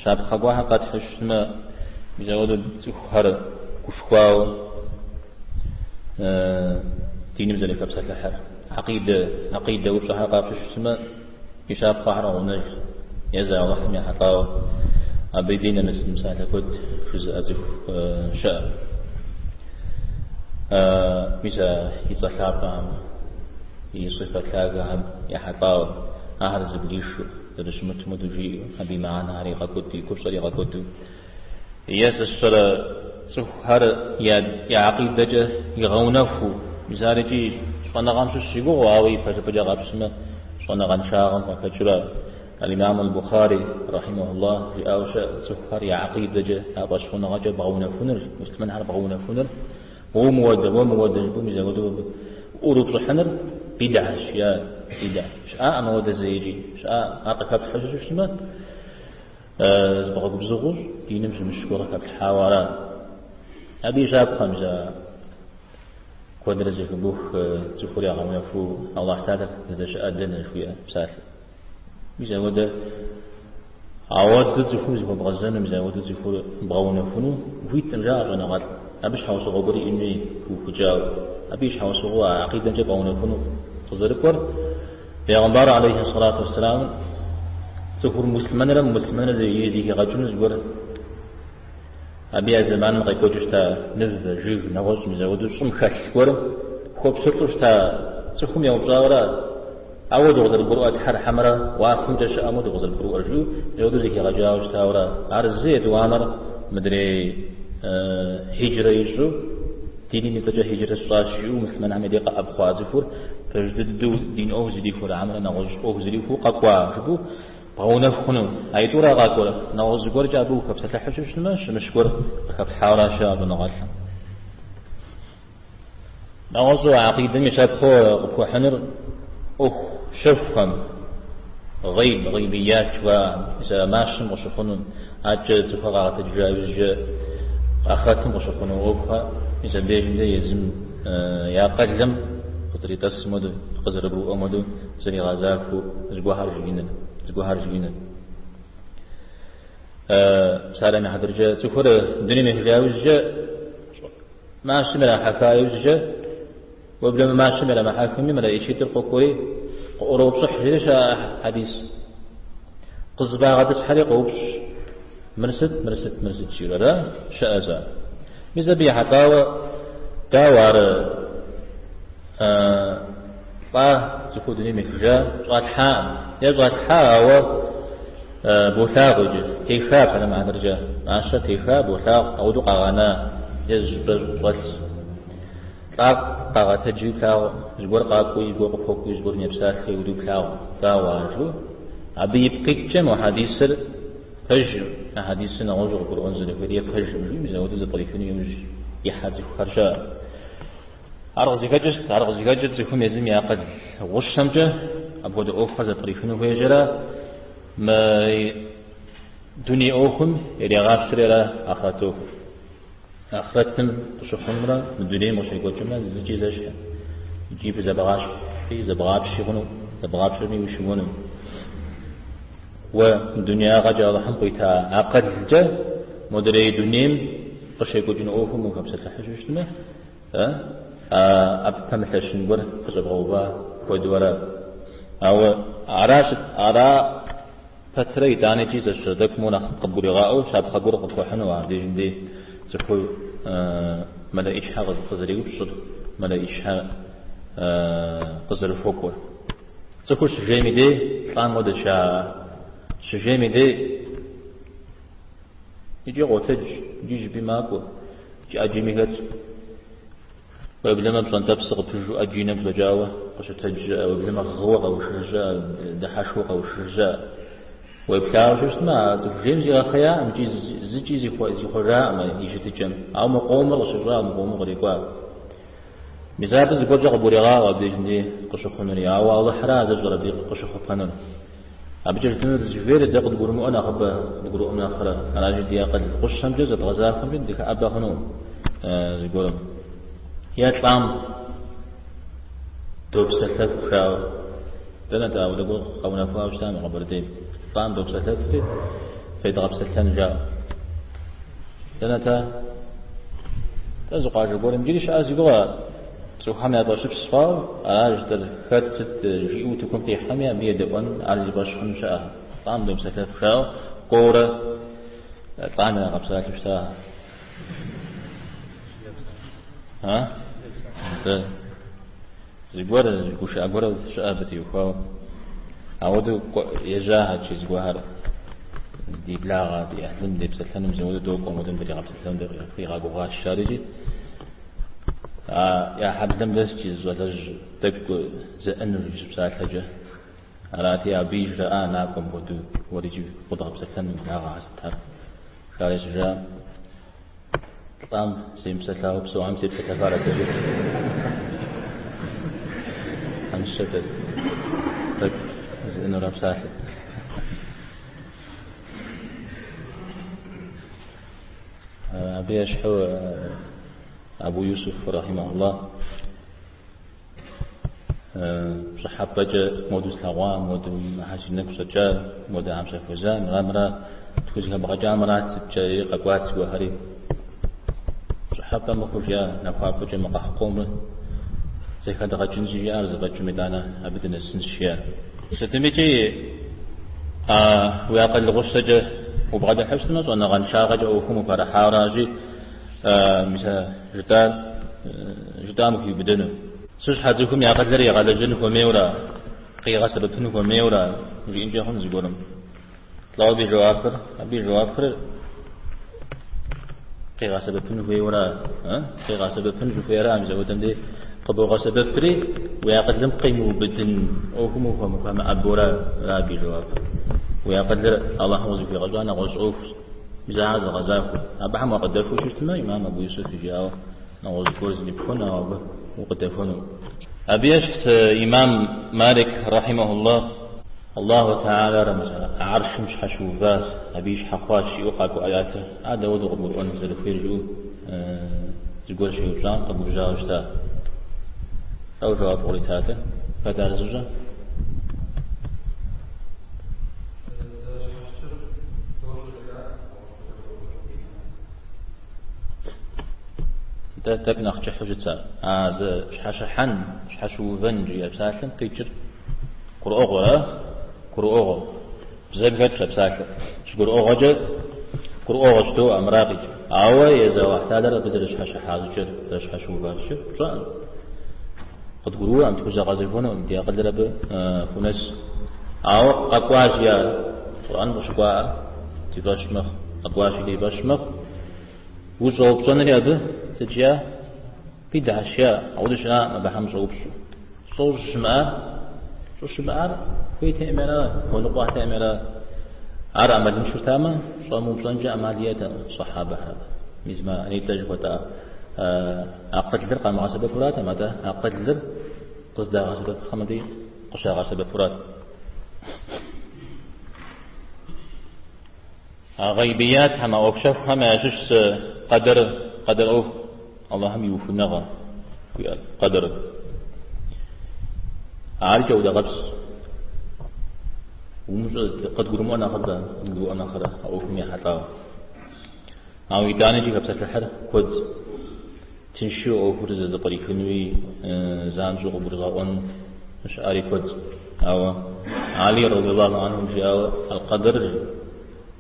Щапхъэ гуэрхэр къэтхьу щытмэ, мис апхуэдэу цӏыхухэр гушхуауэ диным зэрыхэпсэлъыхьыр. Акъидэ, акъидэ упщӏэхэр къапщтэу щытмэ, и щапхъэхэр гъунэжщ. Езы Алыхьым ехьэлӏауэ абы и дей нэмысын псалъэ куэд жызыӏэ цӏыху щыӏэ. Мис а и цӏэ лъапӏэхэм, и сыфэт лъагэхэм ехьэлӏауэ ахэр зэблишу, зэрыщымытым хуэдэу жиӏэу, абы и мыхьэнэхэр игъэкӏуэду, и купщӏэр игъэкӏуэду. Е сэ сщӏэрэ цӏыхухэр я акъидэкӏэ игъэунэхуу, мис ар икӏи щӏэныгъэм щыщ и гугъэу, ауэ ипэжыпӏэкӏэ къапщтэмэ, щӏэныгъэншагъэм къыхэкӏыурэ. Аль-Имам аль-Бухари, рахьимахуллах, жиӏауэ щыӏэ, цӏыхухэр я акъидэкӏэ, я фӏэщхъуныгъэкӏэ бгъэунэхуныр, муслъымэнхэр бгъэунэхуныр, уэ мыуэдэ, уэ мыуэдэ жыпӏэу мис апхуэдэу ӏурыпщӏыхьыныр бидгьэщ, жиӏа бидгьэ. Щыӏаӏым ауэдэ зэи икӏи, щыӏа, ар къыхэплъхьэу щытмэ, Зыбгъэгубзыгъэу диным щымыщ гуэр къыхэплъхьауэ ара? Абы и щапхъэ мис а куэдрэ зэхыбох цӏыхур ягъэунэхуу Аллахь Тэхьэлэр здэщыӏэр дэнэ жыхуиӏэ псалъэ. Мис апхуэдэ ауэдэу цӏыхум зыхуэбгъэзэну, мис апхуэдэу цӏыхур бгъэунэхуну ухуиткъым, жаӏэ щӏэныгъэлӏ. Абы щхьэусыгъуэ гуэр иӏэн хуей пыухыкӏауэ. Абы и щхьэусыгъуэу а акъидэмкӏэ бгъэунэхуну къызэрыкӏуэр Бегъымбар алейхи сэлату уэсселам цӏыхур муслъымэнрэ мымуслъымэнрэ зэхигъэкӏыну зыгуэр абы я зэманым къекӏуэкӏыу щыта нывэ, жыг, нэгъуэщӏ мис апхуэдэу щӏым хэлъ гуэрым хуэпщылӏу щыта цӏыхум еупщӏауэра, ауэ дыкъызэрыбгурыӏуэ Тхьэр хьэмэрэ уафэмкӏэ щыӏэм уэ дыкъызэрыбгурыӏуэр жиӏэу мис апхуэдэу зэхигъэкӏауэ щытауэра. Ар зы етӏуанэр мыдрей хьиджрэ ищӏу, Диным и цӏэкӏэ хьиджрэ сщӏащ жиӏэу муслъымэнхэм я дей къэӏэпхъуа цӏыхур пэж дыдэу дин ӏуэху зрихуэрэ хьэмэрэ нэгъуэщӏ ӏуэху зрихуэу къэкӏуа жыпӏэу бгъэунэху хъуну. Аитӏура къакӏуэр, нэгъуэщӏ зыгуэркӏэ абы ухэпсэлъыхьу щытмэ, щымыщ гуэр къыхэплъхьауэращ жаӏэ щӏэныгъэлӏым. Нэгъуэщӏу акъидэм и щапхъэу къыпхуэхьынур ӏуэху щэхухэм, гъейб, гъейбият жыхуаӏэхэм, мис а мащэм къыщыхъуну, Адэкӏэ цӏыхухэр къагъэтэджыжа иужькӏэ ахърэтым къыщыхъуну ӏуэхухэр, мис абдежым дэ езым и акъылым къызэритӏэсым хуэдэу, къызэрыгурыӏуэм хуэдэу зэригъэзахуэу зыгуэрхэр жиӏэныр, зыгуэрхэр жиӏэныр. Псалъэм и хьэтыркӏэ цӏыхур дунейм ехыжа иужькӏэ, мащэм ирахьэха иужькӏэ, Уеблэмэ мащэм ирамыхьэхми, мэлэӏичитӏыр къокӏуэри, къыӏуроупщӏыхь, жери щыӏэ хьэдис. Къызыбагъэтӏысхьэри къоупщӏ, мыр сыт, мыр сыт, мыр сыт жиӏэу ара? Щыӏэщ ар. Мис абы ехьэлӏауэ, дауэ ар лӏа цӏыхур дунейм ехыжа, щӏалъхьаӏым. Е щӏалъхьа, ауэ болъагъу иджы, теха псалъэм и хьэтыркӏэ. Мащэр теха, болъагъу, ауэдэу къагъэна, е зыщӏыпӏэ щӏэлъщ. Лӏар къагъэтэджуи плъагъу, зыгуэр къакӏуи, зыгуэр къыхуэкӏуи, зыгуэрым епсалъэу иуду плъагъу, дауэ ар жыпӏэу. Абы ипкъ иткӏэ мо хьэдисыр пэжым, а хьэдисыр нэгъуэщӏу къыгурыӏуэн зэрыхуейр е пэжым жиӏэу мис апхуэдэу зэпкърихыну иужь ихьэ цӏыхухэр щыӏэ. Ар къызыхэкӏыр сыт? Ар къызыхэкӏыр цӏыхум езым и акъыл гъущэмкӏэ апхуэдэ ӏуэхухэр зэпкърихыну хуежьэрэ мы дуней ӏуэхум ирегъапщэри ара ахърэт ӏуэхур. Ахърэтым къыщыхъунумрэ мы дунейм къыщекӏуэкӏымрэ зыкӏи зэщхьым. Икӏи зэбгъащхьи, зэбгъапщи хъуну, зэбгъапщэми ущыуэну. Уэ дунеягъэкӏэ Алыхьым къуита акъылкӏэ модрей дунейм къыщекӏуэкӏыну ӏуэхум ухэпсэлъыхьу щытмэ, абы пэмылъэщын гуэр къыщӏэбгъэува хуэдэу ара. Ауэ ара щыт, ара Пэтрэ итӏанэ икӏи зэщхь тӏэкӏу моуэ нэхъ къыбгуригъаӏуэу щапхъэ гуэр къыпхуэхьыну абдежым дей цӏыхур мэлэӏичхэр къызэреупщӏыр, мэлэӏичхэр къызэрыхуэкӏуэр. Цӏыхур щыжейм и дей лӏам хуэдэщ жаӏэ. Щыжейм и дей икӏи къотэдж, икӏи жьыпӏи макӏуэ, икӏи ӏэджэми хэтщ. Уеблэмэ пщӏэнтӏэпсыр къыпыжу ӏэджи и нэгу щӏэкӏауэ къыщытэдж щыӏэ, уеблэмэ гъыуэ къэушыж щыӏэ, дыхьэшхыу къэушыж щыӏэ. Уеплъауэ щытмэ, а цӏыху жейм зигъэхъеяӏым икӏи зыкӏи зихъуэжаӏым и щытыкӏэм. Ауэ мы къомыр къыщыщӏа, мы къомыр кърикӏуа. Мис абы зыгуэркӏэ къыбгурегъаӏуэ абдежым дей къыщыхъунури, ауэ Алыхьра зыщӏэр абы къыщыхъупэнур. Абыкӏэ жытӏэну дызыхуейр дэ къыдгурымыӏуэ нэхъыбэ къыдгурыӏуэм нэхърэ. Аращи, ди акъыл гъущэмкӏэ зэдгъэзахуэмкӏэ дыхэӏэбэ хъуну зыгуэрым. Е лӏам допсэлъэф жаӏэу. Дэнэ-тӏэ, апхуэдэ гуэр къэунэхуауэ щытамэ Къэбэрдейм. Лӏам допсэлъэфри, Федгъэпсэлъэн жаӏэу. Дэнэ-тӏэ? Тӏэ зы къуажэ гуэрым иджыри щыӏэ си гугъэ цӏыхухэм я фӏэщыпс хъуауэ, аращ жытӏэр хэт сыт жиӏэу утыкум къихьэми, абы едэӏуэн, ар зи фӏэщ хъун щыӏэ. Лӏам допсэлъэф жаӏэу, кӏуэурэ лӏам ирагъэпсалъэу щыта. А? Нтӏэ. Зыгуэр, гушыӏэ гуэр щыӏэ абы теухуауэ. Ауэдэу ежьахэт зыгуэрхэр ди благъэ, ди ӏыхьлым депсэлъэным, зэуэдэу докӏуэ, модым дригъэпсэлъэну дыкъигъэгугъащ жари. А я хьэблэм дэст зы щӏалэжь тӏэкӏу зэӏыну щыпсалъэкӏэ. Арати, абыи жраӏа накӏуэ мыпхуэдэу уэрикӏи къодгъэпсэлъэну благъэхэр сытхэр. Жари щыжаӏэм. Лӏам семыпсэлъауэ псэуам сепсэлъэфарэт сэ жиӏэу. Тхьэмыщкӏэ тӏэкӏу зэӏынурэ псалъэт. Абы ещхьу Абу Юсуф рахьимахуллах пщӏыхьэпӏэкӏэ моду слъэгъуа, моду мыхьэр си нэгу щӏэкӏа, модэхэм сахуэза, мыра-мыра тхузэхэбгъэкӏамрат сыткӏэ къэкӏуат зыгуэрхэри. Пщӏыхьэпӏэ мыхъуу жиӏа, нахуапӏэкӏэ мы къэхъу къомыр зэхэдгъэкӏынщи жиӏа, ар зэфӏэкӏым итӏанэ абы дынэсынщ жиӏа. Сытымикӏи а уи акъыл гъущэкӏэ убгъэдыхьэу щытмэ, щӏэныгъэншагъэкӏэ ӏуэхум упэрыхьаращи, мис а жытӏар жытӏам ухиубыдэну. Сыт щхьэ цӏыхум и акъылыр игъэлэжьэн хуэмейуэрэ, къигъэсэбэпын хуэмейуэрэ жиӏэнкӏэ хъун зыгуэрым. Лӏо абы и жэуапыр, абы и жэуапыр къигъэсэбэпын хуейуэрэ, къигъэсэбэпын щӏыхуейра мис апхуэдэм дей къыбогъэсэбэпри уи акъылым къимыубыдын ӏуэхум ухуэмыӏэбэурэ ара абы и жэуапыр. Уи акъылыр Аллахьым къызыхуигъэщӏа нэгъуэщӏ ӏуэхущ. Мис ахэр зэгъэзахуэ. Абыхэм уакъыдэхуэу щытмэ, имам Абу Юсуф жиӏауэ, нэгъуэщӏ гуэр зрипхуэн, ауэ абы укъыдэхуэну. Абы ещхьщ имам Малик, рахьимахуллах, Аллаху Тэхьэлар мис гьэршым щхьэщыуващ, абы и щхьэ хъуащ жиӏэу къакӏуэ ӏэятыр. Ар дауэдэу къыбгурыӏуэн зэрыхуейр жиӏэу зыгуэр щеупщӏам къэгубжьауэ щыта. Дауэ жэуап къритатэ? Хэт ар зыщӏэр? Дэ тӏэкӏу нэхъ кӏыхьу щытщ ар. А зы щхьэщыхьэн, щхьэщыувэн жиӏэ псалъэм къикӏыр гурыӏуэгъуэр, а? Гурыӏуэгъуэ. Бзэм хэтщ а псалъэр. Щыгурыӏуэгъуэкӏэ гурыӏуэгъуэщ жыдоӏэ, мыра къикӏыр. Ауэ езы Алыхь Тэхьэлар абы зэрыщхьэщыхьа щӏыкӏэр, зэрыщхьэщыува щӏыкӏэр тщӏэкъым. Къыдгурыӏуэкъым, тхузэгъэзэхуэнукъым, ди акъылыр абы хунэс. Ауэ къэкӏуащ ар, Къурӏэным къыщыкӏуаӏэ, ди фӏэщ мэхъу, къэкӏуащи ди фӏэщ мэхъу. Ущӏэупщӏэнри абы сыт жиӏа? Бидгьэщ жиӏа, ауэдэу щыӏакъым абыхэм щӏэупщӏу. Щӏэщымыӏар, щӏыщымыӏар хуейтэкъыми ара, хуэныкъуэтэкъыми ара. Ар ӏэмалыншэу щытамэ, щӏэмыупщӏэнкӏэ ӏэмал иӏэтэкъым сэхьабэхэр. Мис мы нетӏэ жыхуэтӏа акъылыр къамыгъэсэбэпуратэкъым, атӏэ акъылыр къыздагъэсэбэпхэм дей къыщагъэсэбэпурат. А гъэйбиятхэм, а ӏуэху щэхухэм ящыщщ къэдэр, къэдэр ӏуэху, Аллахьым и ухуныгъэ жиӏэр, къэдэрыр. Ар кӏэудэгъэпс. Умыщӏэ, къыдгурымыӏуэ нэхъыбэ, къыдгурыӏуэ нэхърэ а ӏуэхум ехьэлӏауэ. Ауэ итӏанэкӏи хэпсэлъыхьыр куэд. Тыншу ӏуэхур зэзэпкърихынуи, занщӏэу къыбгурызгъэӏуэн щыӏэри куэд. Ауэ Али радиаллаху анхум жиӏауэ, Аль-Къэдр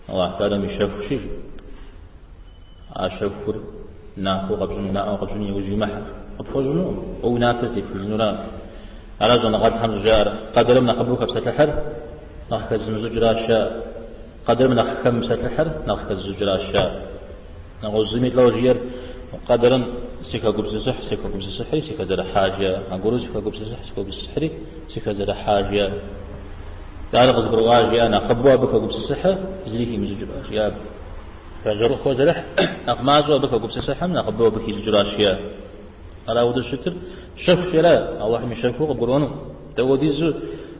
Аллахь Тэхьэлам и щэхущи, а щэхур нахуэу къэпщӏыну, наӏуэ къэпщӏыну иужь уимыхьэ. Къыпхуэщӏынукъым, уэ уи напэр зытепхыжынура. Ара щӏэныгъэлӏхэм щӏыжаӏэр, къэдэрым нэхъыбэу хэпсэлъыхьыр нэхъ хэзымыщӏыкӏращ жаӏэ. Къэдэрым нэхъ хэмыпсэлъыхьыр нэхъ хэзыщӏыкӏращ жаӏэ. Нэгъуэщӏ зыми лӏо жиӏэр, къэдэрым сыхэгупсысыхь, сыхэгупсысыхьри сыхэзэрыхьа жиӏэ. Аргуэру сыхэгупсысыхь, сыхэгупсысыхьри сыхэзэрыхьа жиӏэ. Ар къызгурыӏуа жиӏэ, нэхъыбэу абы хэгупсысыхьыр зыри химыщӏыкӏращ жиӏэ. Хозэрыхь нэхъ мащӏэу абы хэгупсысыхьым нэхъыбэу абы хищӏыкӏращ жиӏэ. Ара ауэдэу щытыр щэхущ ара, Аллахьым и щэхур къыбгурыӏуэну. Дауэдизу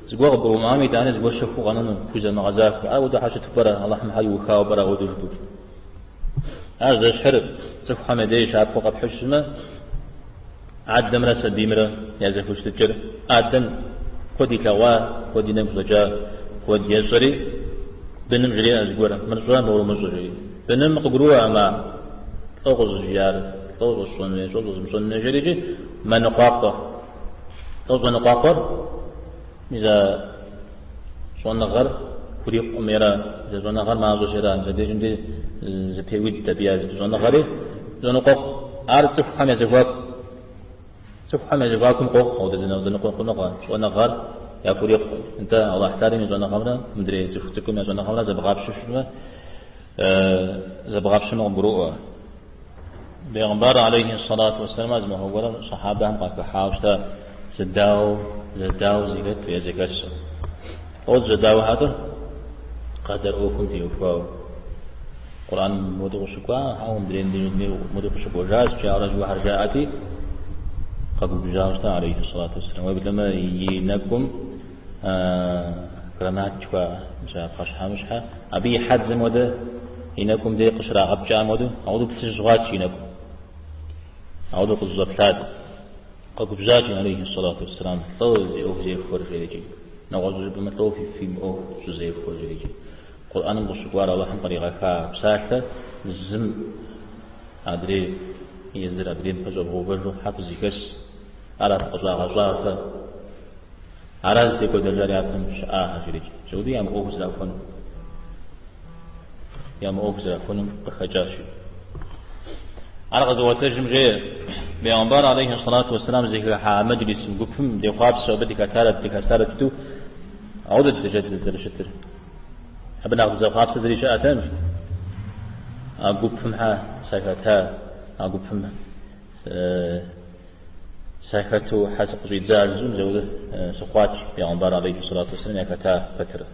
зыгуэр къыбгурымыӏуами, итӏани зыгуэр щэхуу къэнэну, пхузэмыгъэзахуэ. Ар ауэдэу щхьэ щыту пӏэрэ, Аллахьым хьэр иухауэ пӏэрэ ауэдэу жыпӏэу. Ар зэщхьыр цӏыхухэм я деж щапхъэу къэпхьу щытмэ, адэмрэ сабиймрэ я зэхущытыкӏэр. Адэм куэд илъэгъуа, куэд и нэгу щӏэкӏа, куэд ещӏэри. Быным жреӏэ зыгуэр, мыр щӏэ, мор умыщӏэ, жери. Быным къыгурыӏуэкъым ар, лӏо къыщӏызжиӏар, лӏо щӏэсщӏэн хуейр, лӏо щӏэзмыщӏэн хуейр, жери икӏи мэныкъуакъуэ. Лӏо щӏэныкъуакъуэр, мис а щӏэныгъэр хурикъукъым ера, мис а щӏэныгъэр мащӏэщ ера, мис абдежым дей зэпеуд абы я щӏэныгъэри щӏоныкъуэкъу. Ар цӏыхухэм я зэхуаку. Цӏыхухэм я зэхуакум къохъу ауэдэ зэныкъуэкъуныгъэ, щӏэныгъэр яхурикъукъым. Нтӏэ, Аллахь Тэхьэлам и щӏэныгъэмрэ мыдрей цӏыху цӏыкӏум я щӏэныгъэмрэ зэбгъапщэу щытмэ, зэбгъапщэмэ къыбгуроӏуэ. Бегъымбар алейхи сэлату уэсселам зы махуэ гуэрым сахьабэхэм къахыхьауэ щыта зэдауэу, зэдауэу зэхэту е зэхэсу. Лӏот зэдауэхьэтыр къэдэр ӏуэхум теухуауэ. Къурӏэным моду къыщыкӏуа, хьэуэ, мыдрейм моду къыщыкӏуэжащ, жаӏэурэ зыгуэрхэр жаӏэти, къэгубжьауэ щыта алейхи сэлату уэсселам. Уеблэмэ и нэкӏум гранат жыхуаӏэ, мис а пхъэщхьэмыщхьэ, абы и хьэдзэм хуэдэ и нэкӏум дей къыщрагъэпкӏам хуэдэу, ауэдэу плъыжь хъуат и нэкӏум. Ауэдэу къызэщӏэплъат. Къэгубжьащ алейхи сэлату уэсселам, лӏо зи ӏуэху зефхуэр жерикӏи. Нэгъуэщӏу жыпӏэмэ, лӏо фи мыӏуэху щӏызефхуэр жерикӏи. Къурӏэным къыщыкӏуар Алыхьым къригъэха псалъэ зым адрей езыр адрейм пэщӏэвгъэувэжу хьэ фызэхэс, ара фыкъыщӏагъэщӏар фэ. Ара зытекӏуэдэжар япэм щыӏахэр жерикӏи. Ауэдэу я мыӏуэху зэрахуэну. Я мыӏуэху зэрахуэнум къыхэкӏащ. Ар къэзыӏуэтэжым жеӏэ, Бегъымбар алейхи сэлату уэсселам зыхыхьа мэджлисым гупым дехъуапсэу абы дыхэтарэт, дыхэсарэт жытӏэу, ауэдэт дыжэт зэрыщытыр. Абы нэхъ дызэхъуапсэ зыри щыӏэтэкъым. А гупым хьэ сахэта, а гупым сахэту хьэ сыкъыщӏидза жысӏэу мис ауэдэ сыхъуат, Бегъымбар алейхи сэлату уэсселам яхэта пэтрэ.